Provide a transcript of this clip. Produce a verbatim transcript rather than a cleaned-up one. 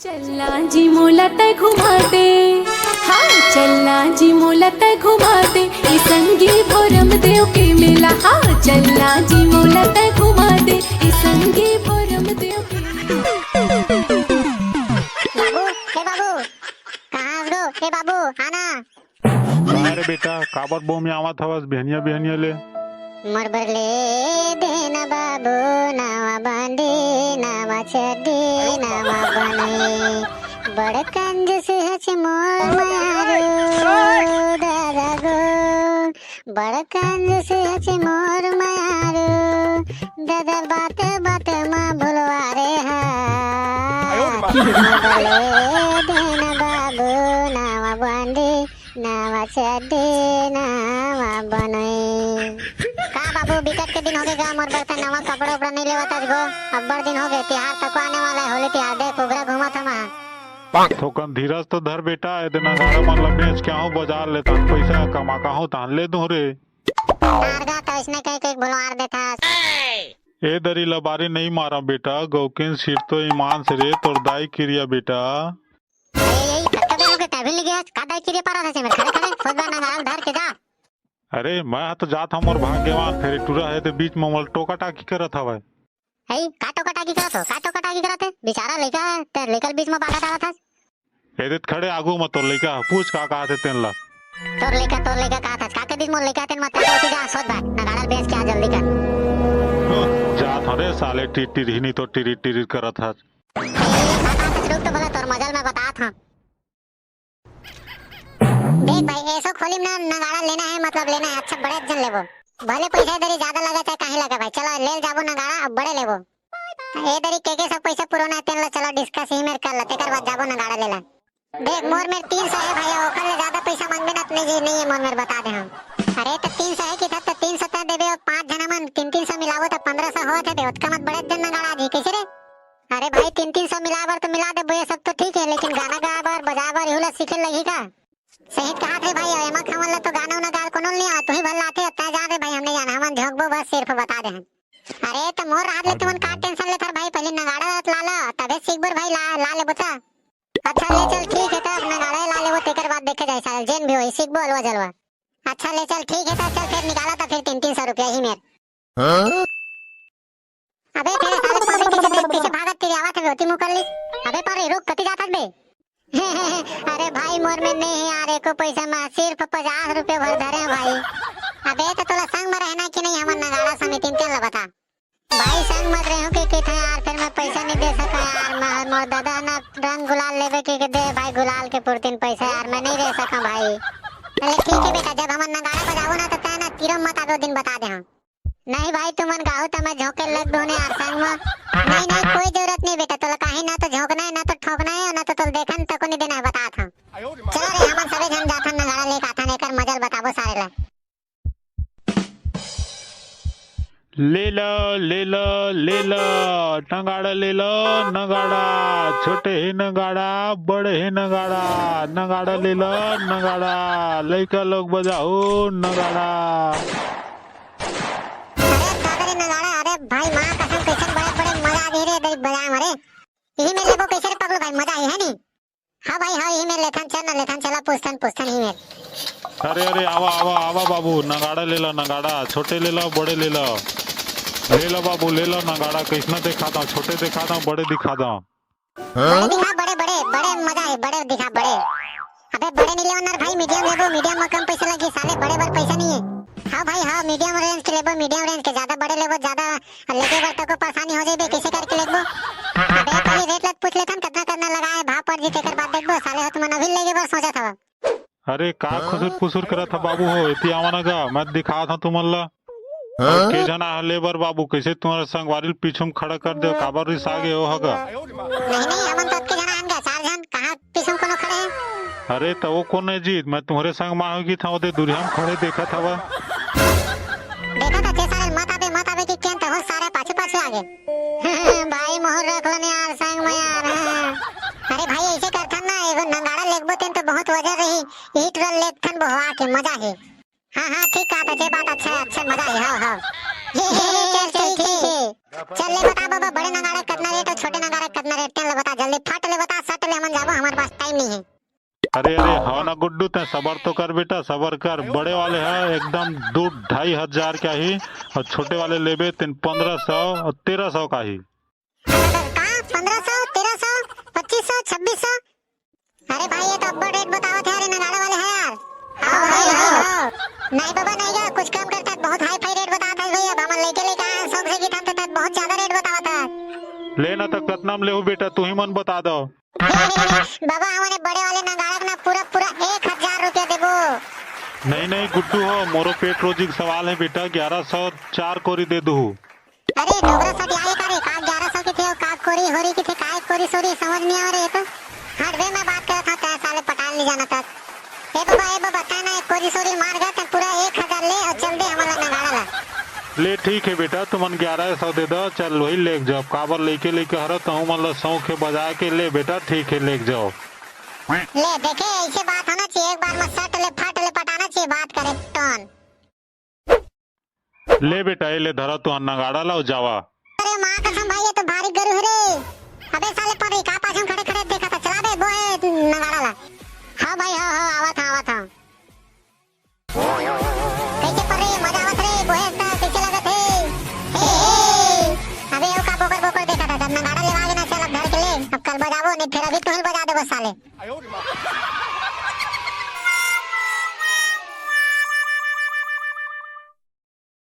चलना जी मोला तै घुमा दे, हाँ चलना जी मोला तै घुमा दे, ए संगी भोरम देव के मेला, हाँ चलना जी मोला तै घुमा दे, ए संगी भोरम देव के मेला। बाबू, ए बाबू, कहाँ हस गो? ए बाबू, आना। का रे बेटा, काबर बोमियावत हवस बिहनिया बिहनिया ले? मोर बर ले देना बाबू, नवा बांडी, नवा चड्डी, नवा बनई। बड़ कंजूस हच मोर मारू, दादा गो। बड़ कंजूस हच मोर मारू, दादा बात बात मा भुलवा रे हा। मोर बर ले देना बाबू, नवा बांडी, नवा चड्डी, नवा बनई। का बाबू, बिकट के दिन होगे गा, मोर बर त नवा कपड़ा उपड़ा नइ लेवत हस गो। अब्बड़ दिन होगे, तिहार तको आने वाला हे, होली तिहार। देख, कुगरा घूमत हमा। थोकन धीरज तो धर बेटा, ए दे नगाड़ा मन ल बेच के आहूं बजार ले, तहन पइसा कमा के आहूं, तहन ले दूं रे। तार गा, त अइसने कहि के भुलवार देथस। ए दरी लबारी नइ मारा बेटा, गौकिन सिरतो ईमान से रे, तोर दाई किरिया बेटा। ए, ए, कतका बेर होगे, तैं भी नइ गे हस, का दाई किरिया पारत हस एमेर? खड़े, खड़े, सोच बार नगाड़ा ल धर के जा। अरे, मैं ह तो जात हंव, मोर भाग्यवान, फेर ए टूरा हे ते बीच म मोला टोका टाकी करत हवय। हई, का टोका टाकी करत हो? का टोका टाकी करत हे? बिचारा लइका हे, ते लइका ल बीच म बाधा डालत हस। ए दे खड़े आगू म तोर लइका ह, पूछ का कहत हे तेन ला। तोर लइका, तोर लइका कहत हस, का कहि दिस मोर लइका तेन म? तैं तो उठी जा, सोच बार, नगाड़ा ल बेच के आ जल्दी कर। हं, जात हंव रे साले, टिर टिर हिनी तो टिरिर टिरिर करत हस। ए, का कहत हस? रुक तो भला, तोर मजा ल मैं बतात हंव। देख भाई, एसो खोली म ना नगाड़ा लेना हे, मतलब लेना हे, अच्छा बड़े झन लेबो। भले पइसा ए दरी जादा लगे चाहे काहीं लगे भाई, चलो ले ल जाबो नगाड़ा, अब बड़े लेबो। ए दरी के के सब पइसा पुरोना हे तेन ल चलो discuss ही मेर कर ल, तेकर बाद जाबो नगाड़ा ले ल। देख मोर मेर तीन सौ हे भाई, ओकर ले जादा पइसा मांगबे ना त नइ जी, नइ हे मोर मेर, बता दे हंव। अरे त तीन सौ हे कि त तीन सौ तैं देबे, अउ पांच झन हमन तीन तीन सौ मिलाबो त पंद्रह सौ होवत हे बे, ओतका म त बड़े झन नगाड़ा आ जी, कइसे रे? अरे भाई, तीन तीन सौ मिलाए बर तो मिला देबो, ये सब तो ठीक हे, लेकिन गाना गाए बर, बजाए बर, एहू ला सीखे लगही का? सही कहत हे भाई, एमा खावन ला तो गाना उना गाए कोनो नइ आवे, तुही भर ला आथे, तैं जान रे भाई, हम नइ जान, हमन झोंकबो बस, सिर्फ बता दे हन। अरे तो मोर राहत ले तुमन का tension लेथव भाई, पहिली नगाड़ा ला ला, तभे सीखबो रे भाई, ला, ला लेबो त। अच्छा ले चल, ठीक हे, तब नगाड़ा ला लेबो, तेकर बाद देखे जाही, साले जेन भी होही, सीखबो अलवा जलवा। अच्छा ले चल, ठीक हे, तब चल फेर निकाला त फेर तीन तीन सौ रुपया ही मेर। हाँ? अबे तेरे साले पागल, कइसे देख, कइसे भागत तिरियावत हवे, ओती मुंह कर लिस। अबे पर रुक, कति जात हस बे? अरे भाई, मोर मेर नइ हे यार एको पइसा, मैं सिर्फ पचास रुपया भर धरे हंव भाई। अबे त तोला संग म रहना कि नइ, हमर नगाड़ा समिति म, तेन ल बता। भाई संग म त रहूं के कहिथंव यार, फेर मैं पइसा नइ दे सकंव यार, मैं, मोर ददा ना रंग गुलाल लेबे के, के दे भाई गुलाल के पुरतिन पइसा यार, मैं नइ दे सकंव भाई। चले ठीक हे बेटा, जब हमर नगाड़ा बजाबो ना त तैं ना तीरो मत आबे, ओ दिन बता दे हंव। नहीं भाई, तुमन गाहू त मैं झोंके लग दूं ने यार संग म। नहीं, नहीं, कोई जरूरत नहीं बेटा, तोला काहीं ना तो झोंकना हे, ना तो ठोकना हे, ना तो तोला देखन तको नहीं देना हे, बतात हंव। चलो रे, हमन सबे झन जाथन, नगाड़ा लेके आथन, एकर मजा ल बताबो सारे ला। ले लो, ले लो, ले लो, नगाड़ा ले लो, नगाड़ा, छोटे हे नगाड़ा, बड़े हे नगाड़ा, नगाड़ा ले लो, नगाड़ा, लइका लोग बजाओ नगाड़ा। अरे दादा रे नगाड़ा, अरे भाई माँ कसम, कइसन बड़े बड़े मजा आ गे रे, देख बजाए म रे। इही मेर लेबो कइसे रे पगलू भाई, मजा आही है नी? हाँ भाई, हाँ, इही मेर लेथन, चल ना लेथन, चला पूछथन, पूछथन इही मेर। अरे, अरे, आवा, आवा, आवा बाबू, नगाड़ा ले ला, नगाड़ा, छोटे ले ला, बड़े ले ला। ले ला बाबू, ले ला नगाड़ा, कइसना देखा दंव, छोटे देखा दंव, बड़े दिखा दंव। बड़े दिखा, बड़े, बड़े, बड़े मजा हे, बड़े दिखा, बड़े। अबे बड़े नहीं लेवन ना रे भाई, medium लेबो, medium में कम पैसा लगी, साले बड़े बर पैसा नहीं है। हाँ भाई, हाँ, medium range के लेबो, medium range के, ज्यादा बड़े लेबो, ज्यादा लेगे बर तको परेशानी हो जाइबे, कैसे करके लेबो? अबे पहले रेट लत पूछ लेथन, कितना कितना लगा है, भाव पड़ जी, तेकर बाद देखबो, साले हो तुमन अभी लेगे बर सोचत हवा। अरे का खुसुर पुसुर करत ह बाबू हो, एती आवा ना गा, मैं दिखात हूँ तुमन ला। अउ के जना ह ले बर बाबू, कइसे तुम्हारे संगवारी ल पीछू म खड़ा कर दे, काबर रिसा गे ओ ह गा? नहीं, नहीं, हमन तो अतके जना हन गा, चार झन, कहाँ पीछू म कोनो खड़े हे? अरे त वो कोन हे जी, मैं तुम्हरे संग म आहों कि था ओदे दुरिहा म खड़े देखत हवा। देखत हचे साले, मत आबे, मत आबे कि केन त हो सारे पाछू पाछू आगे। भाई मोहर रख लो ने यार संग म यार। अरे भाई ऐसे करथन ना, एगो नगाड़ा लेगबो तेन तो बहुत वजन रही, इही टुरा लेगथन बोहवा के मजा हे। हाँ, हाँ, ठीक कहा था, जे बात अच्छा है, अच्छा मजा है, हाँ, हाँ। चल, चल, ठीक है। चल, ले बता बाबा, बड़े नगाड़ा कितना रेट और छोटे नगाड़ा कितना रेट, तेन ले बता, जल्दी फट ले बता, सट ले हमन जाबो, हमारे पास टाइम नहीं है। अरे अरे, हव ना गुड्डू, तैं सबर तो कर बेटा, सबर कर। बड़े वाले ह एकदम दू ढाई हजार के आही, अउ छोटे वाले लेबे तेन पंद्रह सौ अउ तेरह सौ का आही। का? पंद्रह सौ, तेरह सौ, पच्चीस सौ, छब्बीस सौ? अरे भाई, ये तो अब्बड़ रेट बतावत हे यार, ये नगाड़ा वाले हे यार। हाँ भाई, हाँ। नहीं बाबा, नहीं गा, कुछ कम करता, बहुत हाई फाई रेट बतावत हे भाई। अब हमन लेके लेके आए हैं, शौक से गिथन, तो बहुत ज्यादा रेट बतावत हे। ले ना, तो कतना में लेहू बेटा, तू ही मन बता दो। हे, हे, हे, बाबा, हमने बड़े वाले नगाड़ा के ना पूरा पूरा एक हजार रुपया देबो। नहीं नहीं गुड्डू हो, मोरो पेट रोजी के सवाल है बेटा, ग्यारह सौ चार कोरी दे दू। अरे डोकरा सटियाए का रे, का ग्यारह सौ के थे, का कोरी होरी के थे, का एक कोरी सोरी, समझ नहीं आ रहे तो। हट बे, मैं बात करत हूँ, तेरे साले पटाल नहीं जाना तक। ए बाबा, ए बाबा, तैं ना एक कोरी सोरी मार गा, तैं पूरा एक हजार ले अउ चल दे हमन ला नगाड़ा ला। ले ठीक है बेटा, तुमन ग्यारह सौ दे दो, चल वही लेके जाओ, काबर लेके लेके हरो, तहु मन ला शौक है बजाए के, ले बेटा ठीक है लेके जाओ। ले देखे, ऐसे बात होना चाहिए, एक बार में सट ले फट ले पटाना चाहिए, बात करे टोन। ले बेटा, ए ले धरा तू नगाड़ा ला अउ जावा। अरे माँ कसम भाई, ये तो भारी गरु है रे। अबे साले पर का पाछे में खड़े खड़े देखा था, चला बे बोहे नगाड़ा ला। हाँ भाई, हाँ हाँ, आवत हाँ, आवत हाँ। कैसे पर रे, मजा आवत रे, बोहे एकटा कैसे लगत हे? हे, हे। अबे वो का बोकर बोकर देखा था, जब नगाड़ा लेवा के ना चल अब धर के ले, अब कल बजाबो, नहीं फिर अभी तुहिल बजा देबो साले।